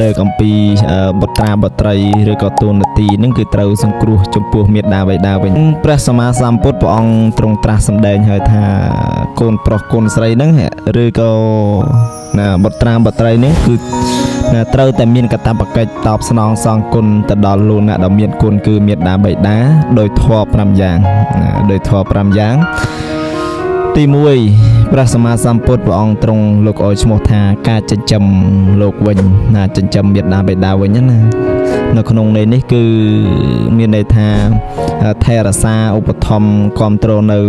លើកអំពីបុត្រាបុត្រីឬក៏តួនាទីនឹងគឺត្រូវសង្គ្រោះចំពោះមេដាបិតាវិញព្រះសម្មាសម្ពុទ្ធព្រះអង្គទ្រង់ត្រាស់សម្ដែងហើយថាកូនប្រុសកូនស្រីហ្នឹងឬក៏ណាបុត្រាបុត្រីនេះគឺណាត្រូវតែមានកាតព្វកិច្ចតបស្នងសងគុណទៅដល់លោកអ្នកដ៏មានគុណគឺមេដាបិតាដោយធម៌5យ៉ាងណាដោយធម៌5យ៉ាង ទី1ព្រះសម្មាសម្ពុទ្ធព្រះអង្គទ្រង់លោកឲ្យឈ្មោះថាការចិញ្ចឹមលោកវិញណាចិញ្ចឹមមេដាបិតាវិញណានៅក្នុងន័យនេះគឺមានន័យថាថែរក្សាឧបត្ថម្ភគ្រប់គ្រងនៅ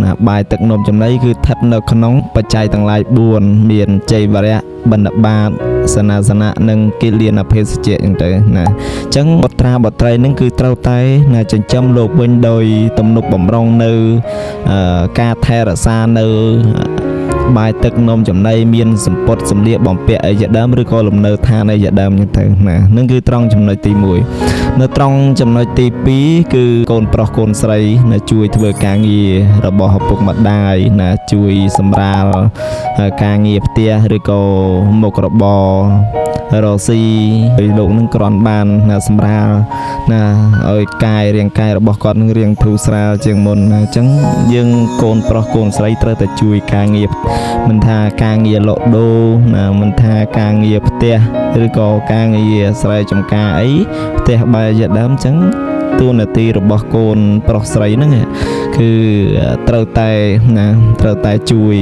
ណាបាយទឹកនំចំណីគឺស្ថិតនៅក្នុងបច្ច័យទាំងឡាយ4មានជ័យវរៈបណ្ឌបាតសនាសនៈនិងគិលានភេសជ្ជៈអញ្ចឹងទៅណាអញ្ចឹងបុត្រាបុត្រីនឹងគឺត្រូវតែណាចិញ្ចឹមលោកវិញដោយទំនុកបំរុងនៅការថែរក្សានៅបាយទឹកនំចំណីមានសម្ពុតសម្លៀកបំពាក់អីជាដើមឬក៏លំនៅឋានអីជាដើមអញ្ចឹងទៅណានឹងគឺត្រង់ចំណុចទី1នៅត្រង់ចំណុចទី2គឺកូនប្រុសកូនស្រីណាជួយធ្វើការងាររបស់ឪពុកម្ដាយណាជួយសម្រាលការងារផ្ទះឬក៏មុខរបររកស៊ីហើយលោកនឹងគ្រាន់បានណាសម្រាលណាឲ្យកាយរាងកាយរបស់គាត់នឹងរៀងធូរស្រាលជាងមុនណាអញ្ចឹងយើងកូនប្រុសកូនស្រីត្រូវតែជួយការងារមិនថាការងារលក់ដូរណាមិនថាការងារផ្ទះឬក៏ការងារស្រែចម្ការអីផ្ទះបាយជាដើមអញ្ចឹងតួនាទីរបស់កូនប្រុសស្រីហ្នឹងគឺត្រូវតែណាត្រូវតែជួយ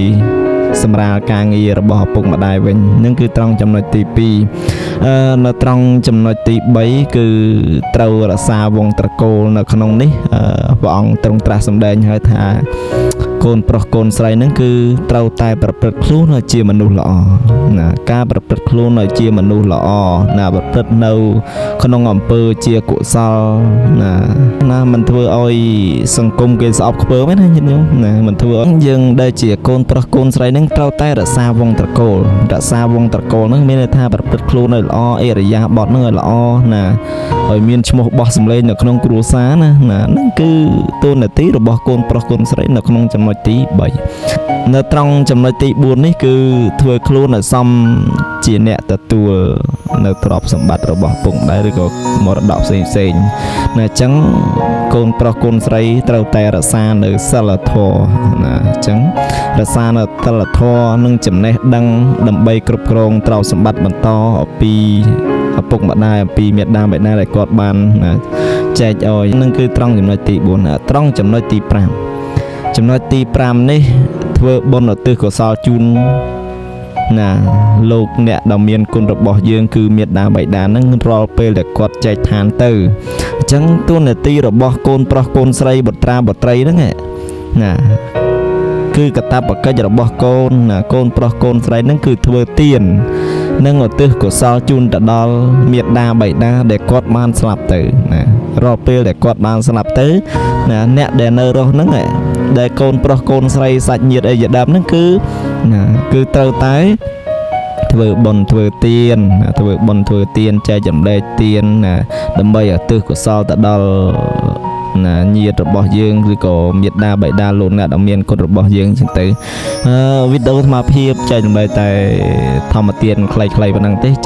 សម្រាលការងាររបស់ឪពុកម្ដាយវិញនឹងគឺត្រង់ចំណុចទី2នៅត្រង់ចំណុចទី3គឺត្រូវរក្សាវងត្រកូលនៅក្នុងនេះព្រះអង្គទ្រង់ត្រាស់សម្ដែងហើយថាកូនប្រុសកូនស្រីហ្នឹងគឺត្រូវតែប្រព្រឹត្តខ្លួនឲ្យជាមនុស្សល្អណាការប្រព្រឹត្តខ្លួនឲ្យជាមនុស្សល្អណាប្រព្រឹត្តនៅក្នុងអំពើជាកុសលណាណាមិនធ្វើឲ្យសង្គមគេស្អប់ខ្ពើមទេណាញាតិញោមណាមិនធ្វើឲ្យយើងដែលជាកូនប្រុសកូនស្រីហ្នឹងត្រូវតែរក្សាវងត្រកូលរក្សាវងត្រកូលហ្នឹងមានន័យថាប្រព្រឹត្តខ្លួនឲ្យល្អអរិយាបថហ្នឹងឲ្យល្អណាឲ្យមានឈ្មោះបោះសម្លេងនៅក្នុងគ្រួសារណាណាហ្នឹងគឺតួនាទីរបស់កូនប្រុសកូនស្រីនៅក្នុងចំណុចទី3នៅត្រង់ចំណុចទី4នេះគឺធ្វើខ្លួនឲ្យសមជាអ្នកទទួលនៅទ្រព្យសម្បត្តិរបស់ពុកម្ដាយឬក៏មរតកផ្សេងផ្សេងៗណាអញ្ចឹងកូនប្រុសកូនស្រីត្រូវតែរក្សានៅសីលធម៌ណាអញ្ចឹងរក្សានៅសីលធម៌និងចំណេះដឹងដើម្បីគ្រប់គ្រងទ្រព្យសម្បត្តិបន្តអំពីឪពុកម្ដាយអំពីមេដាបិតាដែលគាត់បានណាចែកឲ្យនឹងគឺត្រង់ចំណុចទី4ណាត្រង់ចំណុចទី5ចំណុចទី5នេះធ្វើបុណ្យឧទ្ទិសកុសលជូនណាលោកអ្នកដ៏មានគុណរបស់យើងគឺមេដាបិតានឹងរាល់ពេលដែលគាត់ចែកឋានទៅអញ្ចឹងតួនាទីរបស់កូនប្រុសកូនស្រីបុត្រាបុត្រីហ្នឹងណាគឺកាតព្វកិច្ចរបស់កូនណាកូនប្រុសកូនស្រីហ្នឹងគឺធ្វើទាននិងឧទ្ទិសកុសលជូនទៅដល់មេដាបិតាដែលគាត់បានស្លាប់ទៅណារាល់ពេលដែលគាត់បានស្លាប់ទៅណាអ្នកដែលនៅរស់ហ្នឹងដែលកូនប្រុសកូនស្រីសាច់ញាតិអីជាដើមហ្នឹងគឺណាគឺត្រូវតែធ្វើបុណ្យធ្វើទានណាធ្វើបុណ្យធ្វើទានចែកចម្លែកទានណាដើម្បីឧទ្ទិសកុសលទៅដល់ណាញាតិរបស់យើងឬក៏មេដាបិតាលោកអ្នកដ៏មានគុណរបស់យើងចឹងទៅវីដេអូអាត្មាភាពចែករំលែកតែធម្មទានខ្លីៗប៉ុណ្ណឹងទេចឹង។